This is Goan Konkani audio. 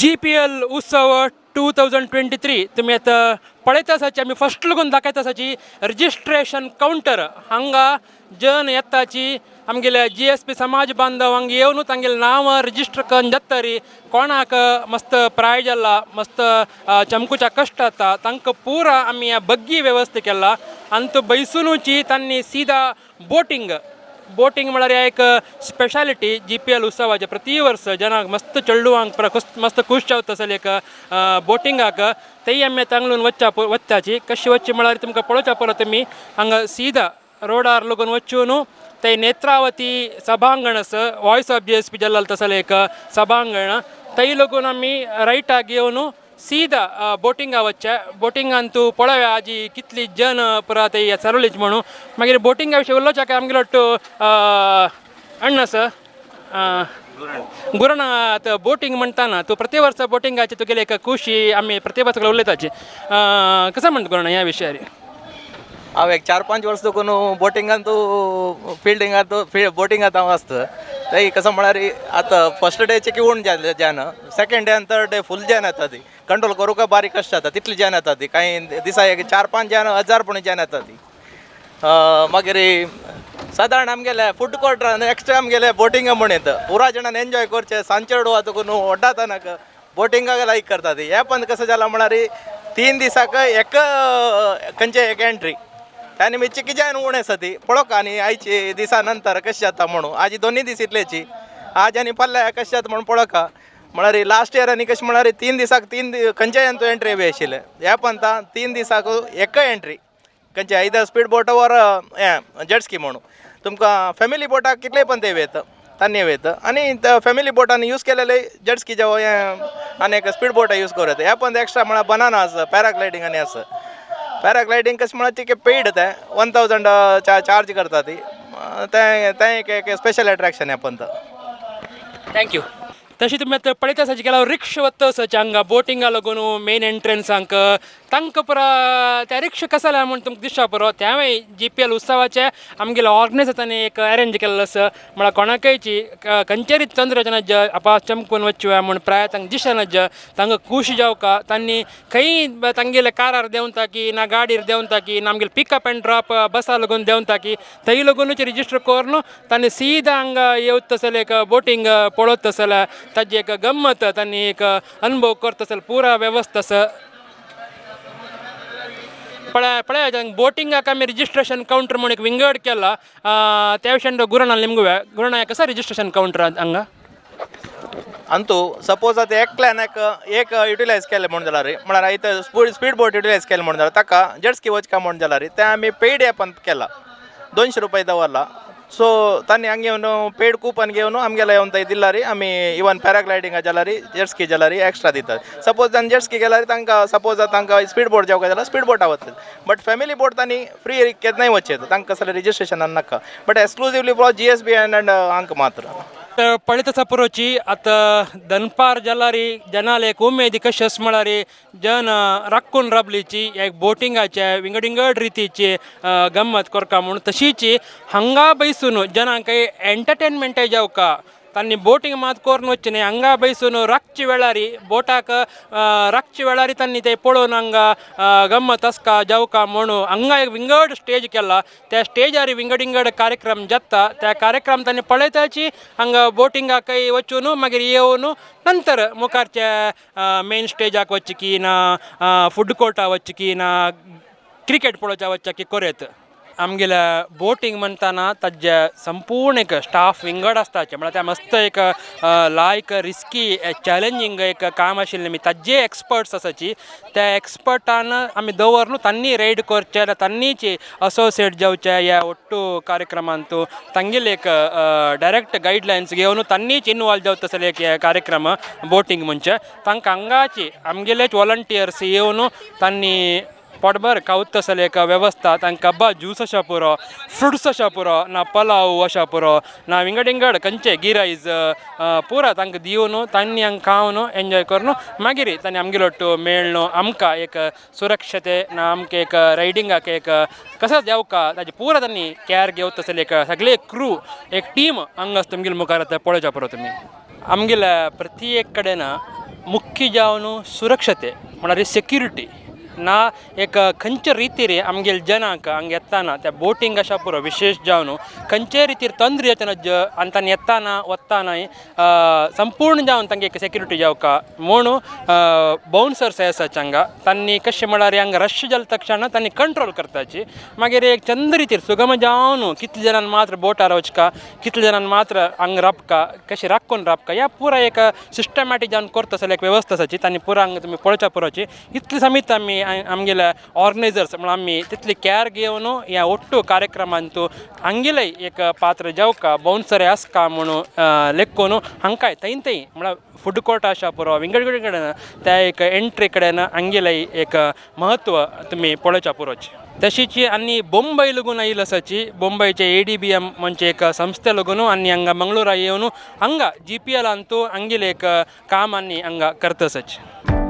जीपीएल उत्सव 2023 तुमी आतां पळयता आसाची. आमी फस्ट लागून दाखयता आसाची रजिस्ट्रेशन कावंटर. हांगा जन येताची, आमगेले जीएसपी समाज बांधव हांगा येवन तांगेलें नांव रजिस्टर करून जातरी कोणाक मस्त प्रायज जाला, मस्त चमकुच्या कश्ट जाता, तांकां पुरा आमी बग्गी वेवस्था केला. आनी तो बैसुनूची तांणी सिदा बोटींग. बोटींग म्हळ्यार एक स्पेशालिटी जीपीएल उत्सवाचे. प्रति वर्स जनांक मस्त चेडवांक मस्त खूश जावता तसले एक बोटिंगाक. तेय आमी तांगलून वच्चा वच्चाची. कशी वच्ची म्हळ्यार तुमकां पळोवच्या परत तुमी हांगा सिदा रोडार लागून वचून ते नेत्रावती सभांगण आसा, वॉयस ऑफ जीएसपी जल्लाल तसले एक सभांगण, थंय लागून आमी रायटाक घेवन सीदा बोटिंगा वच्चे. बोटिंगान तूं पळोवया आजी कितली जन पुरा ते चरवलीच म्हणून. मागीर बोटिंगा विशीं उलोवच्या काय आमगेलो अण्णा आसा गुरण. आतां बोटींग म्हणटाना तूं प्रति वर्सा बोटिंगाची तुगेली एक खुशी आमी प्रति वर्सा उलयताची. कसं म्हणटा गुरण ह्या विशयार? हांव एक 4-5 वर्स देखून बोटिंगान तूं फिल्डिंगान तूं बोटिंगात हांव आसता. ते कसं म्हळ्यार आतां फर्स्ट डे किवूण जान, सेकंड डे आनी थर्ड डे फूल जॅन येता. ती कंट्रोल करूंक बारीक कश्ट जाता, तितली जॅन येता ती. कांय दिसा एक 4-5 जॅन, हजार पूण जॅन येता ती. मागीर सादारण आमगेले फूड कोर्टान एक्स्ट्रा आमगेले बोटिंग म्हण येता. पुरा जाणान एन्जॉय करचे. सांजचे वता न्हू व्हड्डा नाका बोटिंगाक लायक करता ती. हे पण कसं जाला म्हळ्यार 3 दिसाक एक खंयचे एक एंट्री. त्या निमित्त कितें उणें आसा ती पळोवका. आनी आयचे दिसा नंतर कशें जाता म्हणून आजी दोनूय दीस इतलेची आज आनी फाल्यां कशें जाता म्हणून पळोवका. म्हळ्यार लास्ट इयर आनी कशें म्हळ्यार 3 दिसाक 3 खंयच्याय तूं एंट्री बी आशिल्लें. ह्या पंता 3 दिसाक एकय एंट्री खंयचे आयदर स्पीड बोट वर हें जेटस्की म्हणून. तुमकां फॅमिली बोटाक कितले पण ते वयता तान्नी वयता. आनी फॅमिली बोटान यूज केलेले जेटस्की जेव हें आनी एक स्पीड बोट यूज करूं येता. ह्या पण एक्स्ट्रा म्हळ्यार बनाना आसा, पॅराग्लायडींग आनी आसा. पॅराग्लायडींग कशें म्हळ्यार तिके पेड, तें 1000 चार्ज करता ती. तें तें एक एक स्पेशल एट्रॅक्शन ह्या पंत. Thank you. तशी तुमी आतां पळयता आसा गेल्यार रिक्षा वता आसा हांगा बोटिंगा लागून मेन एंट्रन्सांक. तांकां पुरा त्या रिक्षा कसो जाल्या म्हूण तुमकां दिसता पुरो. त्यावेळी जीपीएल उत्सवाचे आमगेले ऑर्गनायजर्सांनी एक अरेंज केल्लो आसा. म्हळ्यार कोणाकयची खंयचेरी चंद्र ज आपा चमकून वच्चे म्हूण प्राय तांकां दिसना ज तांकां खूश जावका. तांणी खंय तांगेले कारार देंवता की ना गाडयेर देंवता की ना आमगेले पिकअप अँड ड्रॉप बसा लागून देंवता की थंय लागूनच रजिस्टर करून तांणी सीधा हांगा येवत तसले एक बोटींग पळयत तसले ताजी एक गम्मत तांणी एक अनुभव करता तसले पुरा वेवस्था आसा. पळय पळय, बोटिंगाक आमी रजिस्ट्रेशन कावंटर म्हूण एक विंगड केला. त्या विशयान गुरणा निमगुया. गुरणा, कसं रजिस्ट्रेशन कावंटर हांगा? अंतू सपोज आतां एकल्यान एक एक युटिलायज केलें म्हूण जाल्यार, म्हळ्यार आयत स्पीड बोट युटिलायज केलें म्हूण जाल्यार, ताका जेटस्की वचका म्हूण जाल्यार तें आमी पेड एपान केला, 200 रुपया दवरला. सो तांणी हांगा येवन पेड कुपन घेवन आमगेले येवन थंय दिल्यार आमी इवन पॅराग्लायडींगा जाल्यार जेटस्की जाल्यार एक्स्ट्रा दितात. सपोज तांणी जेटस्की केल्यार तांकां, सपोज तांकां स्पीड बोट जावका जाल्यार स्पीड बोटा वतले, बट फॅमिली बोट तांणी फ्री केन्नाय वचचें, तांकां कसलें रजिस्ट्रेशनान नाका, but exclusively for GSB and हांकां मात्र. तर पळयत आसा पुरोची. आतां दनपार जाल्यार जनाले एक उमेद कशी आसा म्हळ्यार जन राखून राबलीची एक बोटिंगाचे विंगड विंगड रितीची गम्मत करता म्हूण. तशीच हांगा बैसून जनांक एंटरटेनमेंटय जावका. तांणी बोटींग मात करून वचचें न्ही, हांगा बैसून रातचे वेळार बोटाक रातचे वेळार तांणी ते पळोवन हांगा गम्मत आसका जावका म्हणून हांगा एक विंगड स्टेज केला. त्या स्टेजार विंगड विंगड कार्यक्रम जाता. त्या कार्यक्रम तांणी पळयताची हांगा बोटिंगाकय वचून मागीर येवन नंतर मुखारच्या मेन स्टेजाक वचचे की ना फूड कोर्टा वचचे की ना क्रिकेट पळोवच्या वचच्या की कोरेत. आमगेल्या बोटींग म्हणटाना ताजे संपूर्ण एक स्टाफ विंगड आसताचे. म्हळ्यार ते मस्त एक लायक रिस्की चॅलेंजींग एक काम आशिल्लें. आमी ताजे एक्सपर्ट्स आसाची, त्या एक्सपर्टान आमी दवर न्हू तांणी रायड करचें जाल्यार तांणीच असोसिएट जावचें. ह्या ಒಟ್ಟು कार्यक्रमांतू तांगेले एक डायरेक्ट गायडलायन्स घेवन तांणीच इनवॉल्व जावता तसले एक हे कार्यक्रम बोटींग म्हणजे तांकां हांगाची आमगेलेच वॉलंटियर्स येवन तांणी पोटभर खावत तसले एक वेवस्था. तांकां बा ज्यूस अशा पुरो, फ्रुट्स अशा पुरो, ना पलाव अशा पुरो, ना विंगड विंगड खंयचे घी रायस पुरा तांकां दिवन तांणी हांगा खावन एन्जॉय करून मागीर तांणी आमगेलो ಒಟ್ಟು मेळ्ळो आमकां एक सुरक्षते ना आमकां एक रायडिंगाक एक कसो जावका ताजी पुरा तांणी कॅर घेवत तसले एक सगळे क्रू एक टीम हांगा आसा. तुमगेले मुखार आतां पळोवच्या पुरो तुमी आमगेल्या प्रति एक कडेन. मुख्य जावन सुरक्षते म्हळ्यार सेक्युरिटी ना एक खंयच्या रितीर आमगेले जनांक हांगा येताना त्या बोटींग आसा पुरो विशेश जावन खंयच्याय रितीर तंद्री येतना आनी तांणी येताना वतानाय संपूर्ण जावन तांगे एक सेक्युरिटी जावका म्हूण बाउन्सर्स आसाच हांगा. तांणी कशें म्हळ्यार हांगा रश जाले तक्षण तांणी कंट्रोल करताची. मागीर एक चंद रितीर सुगम जावन कितले जाणांक मात्र बोटार वचका, कितले जाणांक मात्र हांगा राबका, कशें राखून राबका, ह्या पुरा एक सिस्टमॅटीक जावन करता जाल्यार एक वेवस्था आसाची. तांणी पुरा हांगा तुमी पळोवच्या पुरोची इतले समीत आमी आमगेले ऑर्गनायजर्स म्हळ्यार आमी तितली कॅर घेवन ह्या ಒಟ್ಟು ಕಾರ್ಯಕ್ರಮಂತೂ हांगेलें एक पात्र जावका बाउन्सर आसका म्हणून लेखून हांकांय थंय थंय म्हळ्यार फूड कोर्ट आसा पुरो विंगड विंगड कडेन त्या एक एंट्री कडेन हांगेलें एक म्हत्व तुमी पळोवच्या पुरोची. तशीच आनी बोंबय लगून आयिल्ली आसाची बोंबयचे ADBM म्हणजे एक संस्थे लगून आनी हांगा मंगळुरा येवन हांगा GPL अंतू हांगेलें एक काम आनी हांगा करता आसाची.